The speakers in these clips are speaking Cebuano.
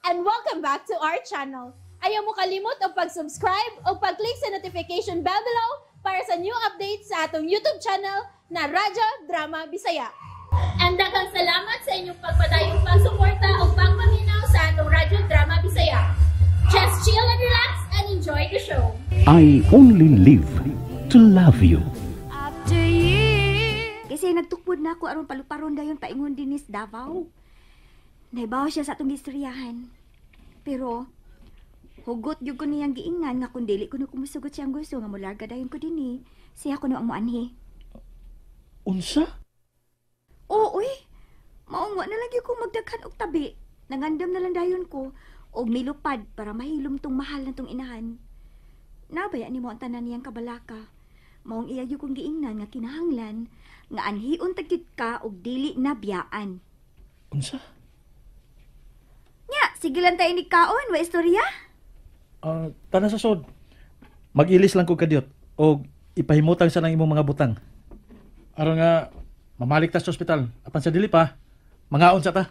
And welcome back to our channel. Ayaw mo kalimot og pag-subscribe o pag-click sa notification bell below para sa new updates sa atong YouTube channel na Radyo Drama Bisaya. And daghang salamat sa inyong pagpadayong pagsuporta o pagpaminaw sa atong Radyo Drama Bisaya. Just chill and relax and enjoy the show. I only live to love you. Kasi nagtukod na ako aron paluparon dayon paingon dinis Davao. Naibaw siya sa atong gistoryahan. Pero hugot gyud ko niyang giingnan nga kung dili ko no kumusugot siyang gusto nga molarga dayon ko dinhi, siya kuno ang moanhi. Unsa? Oo, uy. Maong wa na lang gyud ko magdaghan og tabi. Nangandam na lang dayon ko og milupad para mahilom tong mahal na tong inahan. Nabaya nimo ang tanan niyang kabalaka. Maong iya gyud kong giingnan nga kinahanglan nga anhion ta gyud ka og dili na biyaan. Unsa? Nya, sige lang tayo ni kaon, wa istorya. Ah, tanan sa sod. Mag-ilis lang ko kadiyot og ipahimutang sa nang imong mga butang. Aron nga mamalik ta sa ospital apan sa dili pa, mangaon sa ta.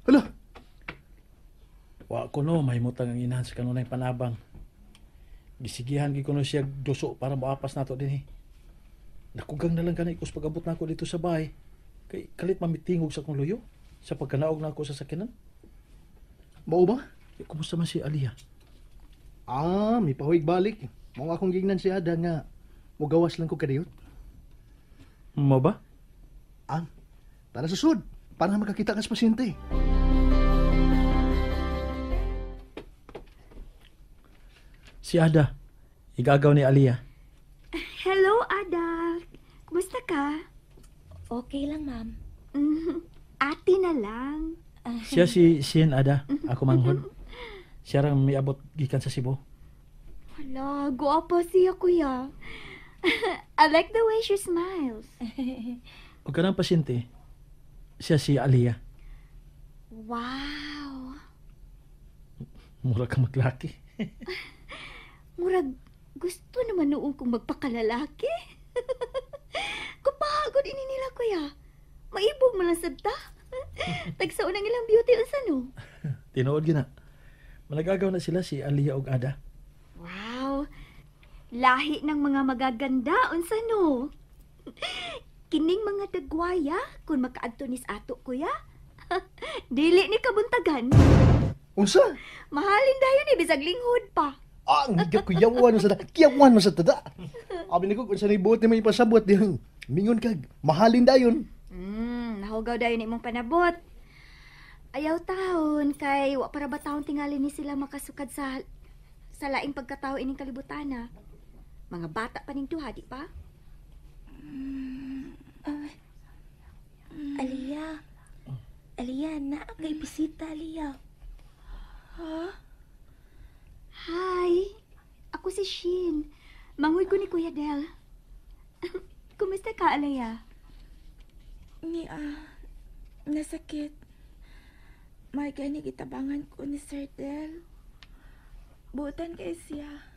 Hala, Wa ko no mahimutang ang inahan sa kanunay panabang. Gisigihan gyud ko no siya duso para moapas nato dinhi. Nakugang na lang kanay kus pag-abot nako dito sa bahay. Kay kalit mamitingog sa akong luyo sa pagkanaog nako sa sakinan. Mao ba? Eh, kumusta man si Aliyah? Ah, may pahuig balik. Mao akong gingnan si Ada nga mugawas lang ko kadiyot. Mo ba? Ah, tara sa sud para makakita ka sa pasyente. Si Ada, igagaw ni Aliyah. Hello, Ada. Kumusta ka? Okay lang, ma'am. Ate na lang. Siya si Sien Ada, ako manghod. Siya rang miabot gikan sa Cebu. Hala, guwapa siya, kuya. I like the way she smiles. Og kanang pasyente, siya si Aliyah. Wow. Mura ka maglaki. Murag, gusto naman noon kong magpakalalaki. Kupagod ini nila, kuya. Maibog man lang sad ta. Tagsaon ang ilang beauty unsa no? Tinuod gyud na. Managagaw na sila si Aliyah og Ada. Wow. Lahi ng mga magaganda unsa no? Kining mga dagwaya kung makaadto nis ato, kuya. Dili ni kabuntagan. Unsa? Mahalin dayon ni bisag linghod pa. Ah, ang higap ko yawan sa kiyawan mo sa tada. Abi nako kung sa nibuot ni may ipasabot dihang mingon kag mahalin dayon. Nahugaw dayon imong panabot. Ayaw taon kay wa para ba taon tingali ni sila makasukad sa laing pagkatao ining kalibutana. Mga bata pa ning duha, di pa? Aliyah. Aliyah, naa kay bisita, Aliyah. Hi. Ako si Shin. Mangoy ko ni Kuya Del. Kumusta ka, Alaya? Ni nasakit. May gani gitabangan ko ni Sir Del. Buotan kay siya.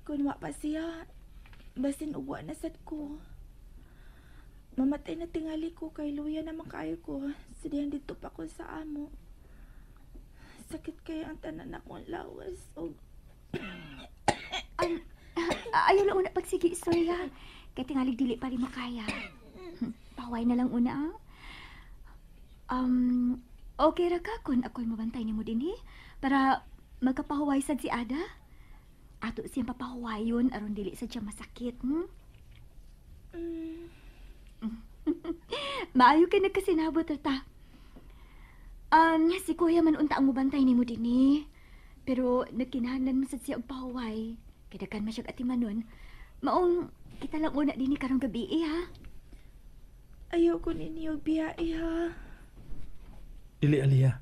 Kung wa pa siya, basin uwa na sad ko. Mamatay na tingali ko kay luya naman kaayo ko. Sa diyang dito pa ko sa amo. Sakit kay ang tanan akong lawas. Og Ayaw lang una pagsige istorya. Kay tingalig dili pa rin mo kaya. Paway na lang una, ah. Okay ra ka kung ako'y mabantay nimo dinhi para magkapahuway sad si Ada? Ato siyang papahuwayon aron dili sad siya masakit, Maayo kay nagkasinabot ra ta. Si Kuya man unta ang mubantay nimo dinhi. Pero nagkinahanglan man sad siya og pahuway. Kay daghan man siyag atimanon. Maong kita lang una dinhi karong gabi, eh, ha. Ayaw ko ninyo biyahe, ha. Dili, Aliyah.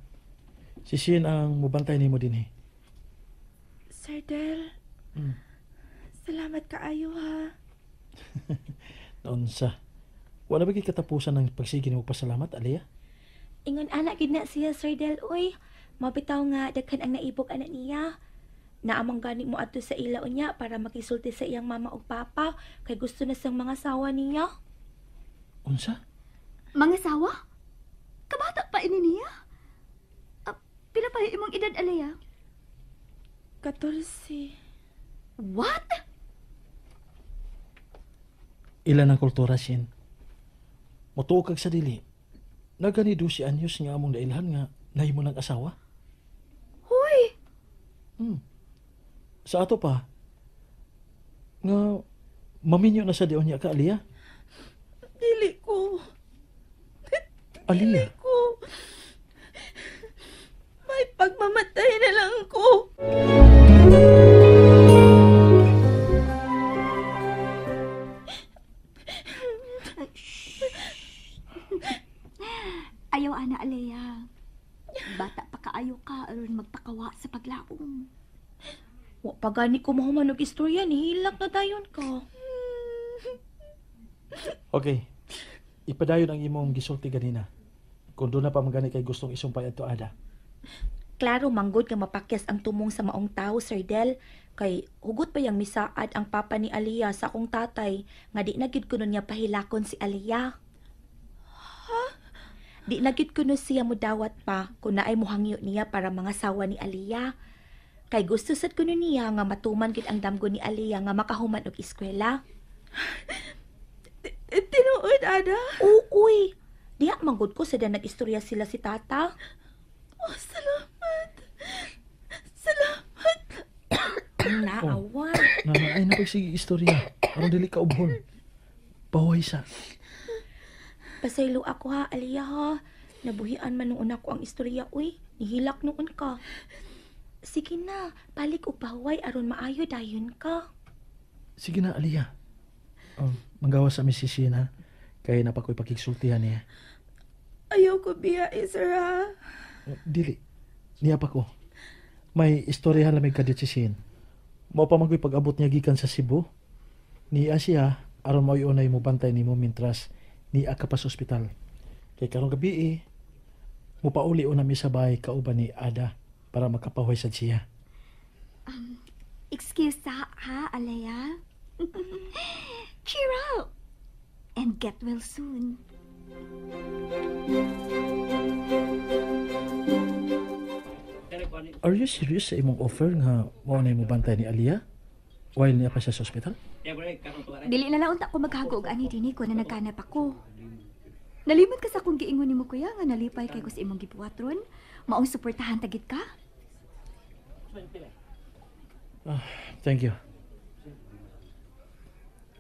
Si Shin ang mubantay nimo dinhi. Sir Del, salamat kaayo, ha. Naunsa. Wala ba kay katapusan ng pagsige nimo pasalamat, Aliyah? Ingon anak gid na siya, Sir Del, uy. Mabitaw nga daghan ang naibog anak niya. Naamang gani mo adto sa ila unya para makisulti sa iyang mama ug papa kay gusto na sang mga sawa niya. Unsa? Mangasawa? Kabata pa ini niya? Pila pa imong edad, Alea? 14. What? Ilan ang kultura, Shin? Motuo kag sa dili. Nagani 12 anyos nga among nailhan nga nahimo ng asawa. Hoy! Sa ato pa, nga maminyo na sa dion niya ka, Aliyah. Dili ko. Aliyah? Dili ko. May pagmamatay na lang ko. Ayaw, ana, Alea. Bata pa kaayo ka aron magpakawa sa paglaom. Wa pa gani ko mahuman og istorya, nihilak na dayon ka. Okay. Ipadayon ang imong gisulti ganina. Kung doon na pa magani kay gustong isumpay adto Ada. Klaro manggod nga mapakyas ang tumong sa maong tao, Sir Del. Kay hugot pa yang misaad ang papa ni Aliyah sa akong tatay nga di na gid kuno niya pahilakon si Aliyah. Ha? Di na gid kuno siya mudawat pa kung naay muhangyo niya para mga sawa ni Aliyah. Kay gusto sad kuno niya nga matuman gid ang damgo ni Aliyah nga makahuman og eskwela. Tinuod, Ada? Uuy. Diha manggod ko sa nag-istorya sila si tata. Oh, salamat. Salamat. Naawa. Oh, na, ay napagsige istorya. Aron dili ka ubhon. Pahuway sa. Pasaylo ako ha, Aliyah ha. Nabuhian man noon ako ang istorya, uy. Nihilak noon ka. Sige na, balik og pahuway aron maayo dayon ka. Sige na, Aliyah. Manggawa sa mi si Sheena. Kaya napakoy pakigsultihan niya. Ayaw ko biya, sir ha. Dili. Niya pa ko. May istorya lamig kadiyot si Shane. Mao pa man ko'y pag-abot niya gikan sa Cebu. Niya siya aron mao'y unay mo bantay nimo mintras niya ka pa sa ospital. Kay karong gabi mupauli una mi sa bahay kauban ni Ada para makapahuway sad siya. Excuse sa ha, Alea. Cheer up and get well soon. Are you serious sa imong offer nga mao na mo bantay ni Aliyah while niya pa siya sa ospital? Dili na lang unta ko maghago og ani dinhi ko na nagkanap ako. Nalimot ka sa akong giingon nimo kuya nga nalipay kay ko sa imong gibuhat ron. Maong suportahan tagit ka. Thank you.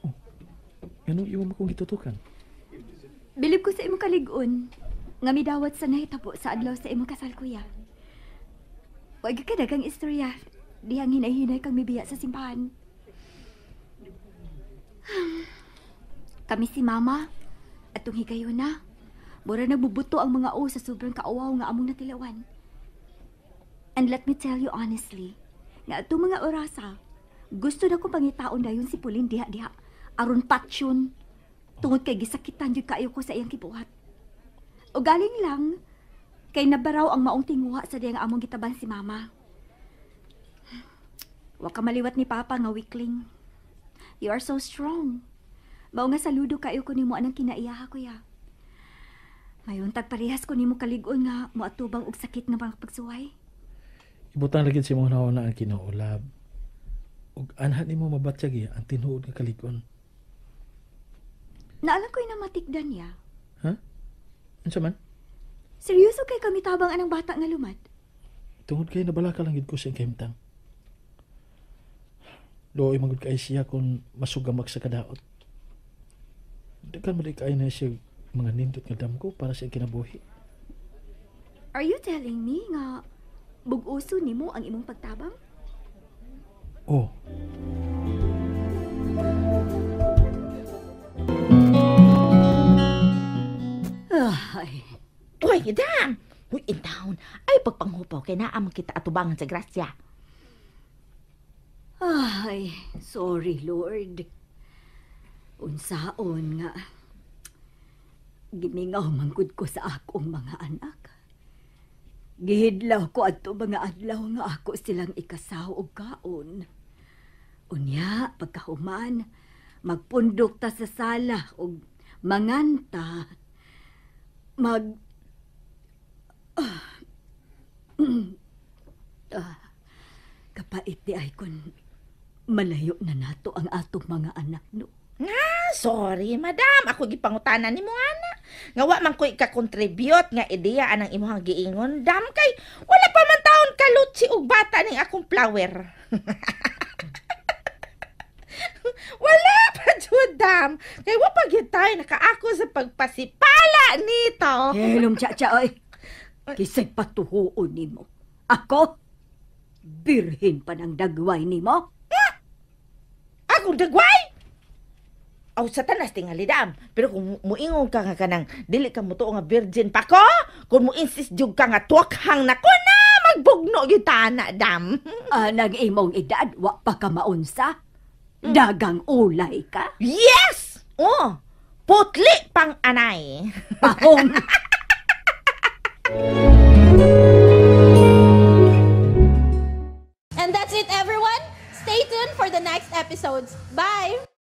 Oh, ganun imo mo kong gitutukan? Bilib ko sa imong kalig-on nga midawat sa nahitabo sa adlaw sa imong kasal kuya. Wag ka dagang istorya. Dihang hinay-hinay kang mibiya sa simbahan. Kami si Mama at tong higayon na. Mura nagbubuto ang mga o sa sobrang kauwaw nga among natilawan. And let me tell you honestly, nga atong mga orasa, gusto na kong pangitaon dayon si Pauline diha-diha. Aron patsyon. Tungod kay gisakitan jud kaayo ko sa iyang gibuhat. O galing lang, kay nabaraw ang maong tinguha sa diyang among gitaban si Mama. Wa ka maliwat ni Papa nga weakling. You are so strong. Mao nga saludo kayo ko nimo anang kinaiyaha, kuya. Mayuntag parehas ko nimo kalig-on nga moatubang og sakit nga mga pagsuway. Ibutang lagi si mong nauna ang Ginoo, love. Ug anhan nimo mabatyag ang tinuod nga kalig-on. Naalam ko'y namatikdan niya. Ha? Unsa man? Seryoso kay kami tabang anang bata nga lumad? Tungod kay nabalaka lang gid ko sa kahimtang. Luoy man gud kay siya kung masugamak sa kadaot. Daghan man kay na siya mga nindot nga damgo para sa kinabuhi. Are you telling me nga bug-uso nimo ang imong pagtabang? Oh. Ay. Uy, idam! Uy, in town. Ay, pagpanghupaw kay naamang kita atubangan sa grasya. Ay, sorry, Lord. Unsaon nga. Gimingaw manggod ko sa akong mga anak. Gihidlaw ko adto mga adlaw nga ako silang ikasaw og kaon. Unya, pagkahuman, magpundok ta sa sala og manganta. Mag... Kapait di ay kun malayo na nato ang atong mga anak, no? Ah, sorry, madam. Ako gipangutana nimo ana. Nga wa man ko'y ka-contribute nga ideya anang imuhang giingon, dam, kay wala pa man taon kalutsi og bata ning akong flower. Wala pa jud, dam. Kay wa pa gyud tayo nakaako sa pagpasipala nito. Helom, cha-cha, oy. Kisay patuhuon nimo. Ako, birhin pa ng dagway nimo. Akong dagway? Aw, satanas tingali, dam. Pero kung muingon ka nga kanang dili ka mutuo nga virgin pa ko, kung mo-insist jud ka nga tuwakhang na ko na, magbugno gyud tana, dam. Anang imong edad, wa pa ka maunsa. Dagang ulay ka. Yes! Oh, putli pang anay. Pahong! And that's it, everyone. Stay tuned for the next episodes. Bye!